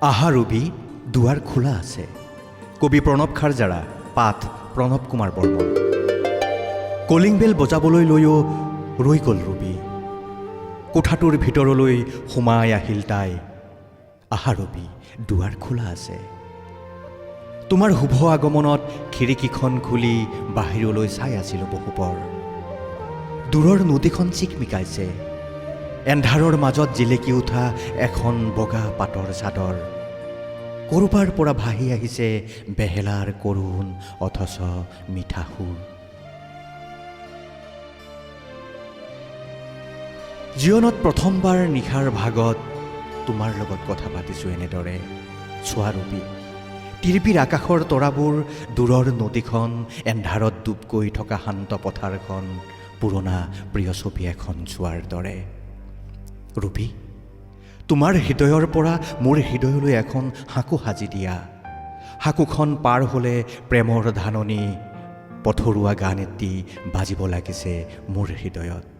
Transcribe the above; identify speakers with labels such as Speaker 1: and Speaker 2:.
Speaker 1: আহা ৰুবি, দুৱাৰ খোলা আছে। কবি প্ৰণৱ খাৰজাৰা। পাঠ প্ৰণৱ কুমাৰ বৰ্মন। কলিং বেল বজাবলৈ লৈও ৰৈ গ'ল ৰুবি। কোঠাটোৰ ভিতৰলৈ সোমাই আহিল তাই। আহা ৰুবি, দুৱাৰ খোলা আছে। তোমাৰ শুভ আগমনত খিৰিকীখন খুলি বাহিৰলৈ চাই আছিলোঁ বহুপৰ। দূৰৰ নদীখন চিকমিকাইছে। এন্ধাৰৰ মাজত জিলিকি উঠা এখন বগা পাটৰ চাদৰ। ক'ৰবাৰ পৰা ভাহি আহিছে বেহেলাৰ কৰুণ অথচ মিঠা সুৰ। জীৱনত প্ৰথমবাৰ নিশাৰ ভাগত তোমাৰ লগত কথা পাতিছোঁ এনেদৰে। চোৱা ৰুবি, তিৰবিৰ আকাশৰ তৰাবোৰ, দূৰৰ নদীখন, এন্ধাৰত ডুব গৈ থকা শান্ত পথাৰখন, পুৰণা প্ৰিয় ছবি এখন চোৱাৰ দৰে। ৰুবি, তোমাৰ হৃদয়ৰ পৰা মোৰ হৃদয়লৈ এখন সাঁকো সাজি দিয়া। সাঁকোখন পাৰ হ'লে প্ৰেমৰ ধাননি পথৰুৱা গান এটি বাজিব লাগিছে মোৰ হৃদয়ত।